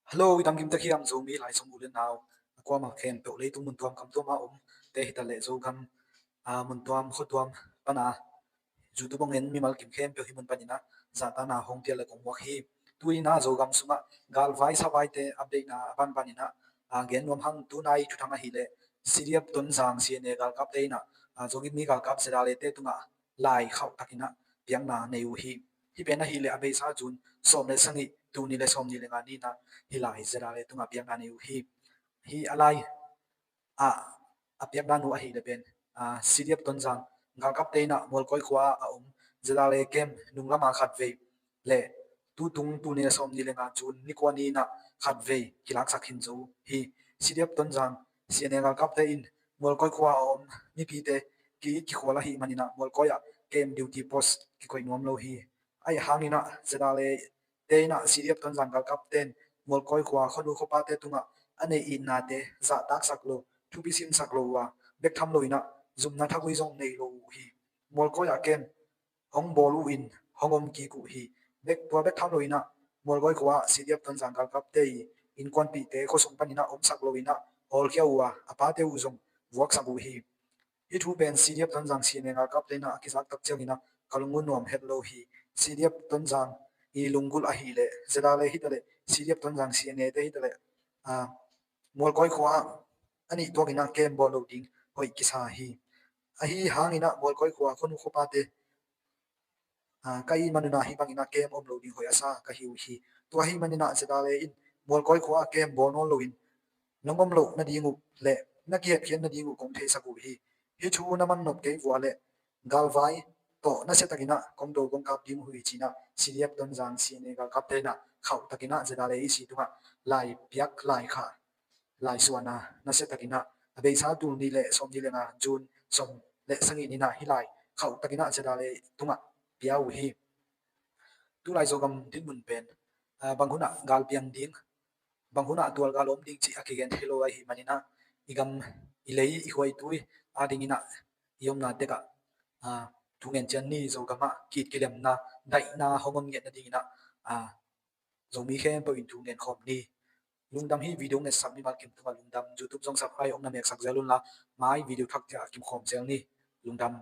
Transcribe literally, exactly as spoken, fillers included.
Hello, i dam kim tek hiam Zomi lai sung u le nau, a kuamah khempeuh leitung mun tuam kam tuam a om te hi ta leh Zogam, a, mun tuam khua tuam pana YouTube hong en mimal kim khempeuh hih mun panin ah zahtakna hong piak le kong muak hi. Tu-in ah Zogam sungah galvai savaite update na a banbanin ah, a, gen nuam hang. Tunai thuthang ahih leh C D F Tonzang C N A galkapte in ah, a, Zogam mi galkap ZRA te tungah lai khauh takin ah piakna nei uh hi. Hih pen ahih leh a beisa June sawm le sagih, tul nih le sawmnih le nga ni-in ah hih lai ZRA tungah piakna nei uh hi. Hih a lai ah a piakna uh ahih leh pen, a, C D F Tonzang galkapte in ah Mualkoi khua a om ZRA camp nung lama khatvei le tutung tul nih le sawmnih le nga June ni kua ni-in ah khatvei kilaksak khin zo hi. C D F Tonzang C N A galkapte in Mualkoi khua a om mipite ki-it kikhual ahih manin ah Mualkoi ah camp duty post kikoih nuam lo hi. Ahi hangin ah ZRA te in ah C D F Tonzang galkapte in Mualkoi khua khuanu khuapate tungah a neih itnate zahtaksak lo, thupi simsak lo uh a, bek tham loin ah zumna thagui zong nei lo uh hi. Mualkoi ah camp hong bawl uh in hong om kik uh hi. Bek, tua bek tham loin ah Mualkoi khua ah C D F Tonzang galkapte i innkuanpihte khuasung panin ah omsak loin ah hawlkhia uh a, a pate uh zong vuaksak uh hi. Hih thu pen C D F Tonzang C N A galkapte in ah a kizak tak ciangin ah ka lunggulh nuam het lo hi. C D F Tonzang i lunggulh ahih leh ZRA hi ta leh C D F Tonzang C N A te hi ta leh, a, Mualkoi khua ah a nih tuakin ah camp bawl lo ding hoih kisa hi. Ahi hangin ah Mualkoi khua khuanu khuapate, a, ka ihmu man un ah hih bangin ah camp om lo ding hoih a sa ka hi uh hi. Tua ahih manin ah ZRA in Mualkoi khua ah camp bawl nawn loin nong om loh nading uh le na kihepkhiat nading uh kong theisak uh hi. Hih thu na man nop kei uh a leh galvai tawh nasia takin ah kong do kong kap ding uh hi, ci-in ah C D F Tonzang C N A galkapte in ah khauh takin ah ZRA i si tungah lai piak, lai khah, lai suahna nasia takin ah a beisa tul nih le sawmnih le nga June sawm le sagih ni-in ah hih lai khauh takin ah ZRA tungah pia uh hi. Tulai Zogam dinmun pen, a, bang hun ah gal piang ding, bang hun ah tual gal om ding cih a kigen thei lo ahih manin ah i gam, i lei, i khua, i tui adingin ah i omna tek ah, a, thu ngen ciat ni. Zogam ah ki-it kilemna, daihna hong om ngiat nadingin ah, a, Zomi khempeuh in thu ngen khawm ni. Lungdam hi. Video ngetsak mimal kim tungah lungdam. YouTube zong subscribe hong na meksak zel un la, mai video thak ciang kim khawm zel ni. Lungdam.